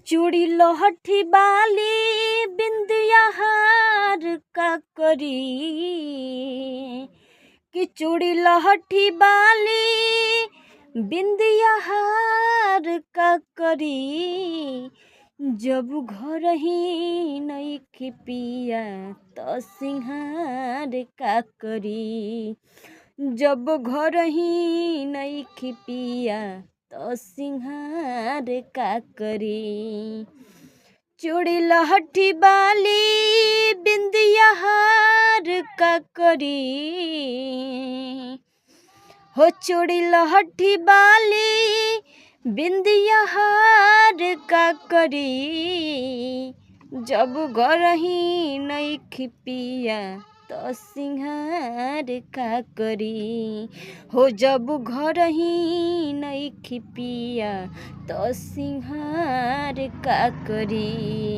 चूड़ी लहठी बाली बिंदिया हार का करी, कि चूड़ी लहठी बाली बिंदिया हार का करी। जब घर ही नइखे पिया त सिंहार का करी, जब घर ही नइखे पिया त सिंहार का करी। चूड़ी लहठी बाली बिंदिया हार का करी, हो चूड़ी लहठी बाली बिंदिया हार का करी। जब घर ही नइखे पिया त सिंहार का करी, हो जब घर ही नइखे पिया त सिंहार का करी।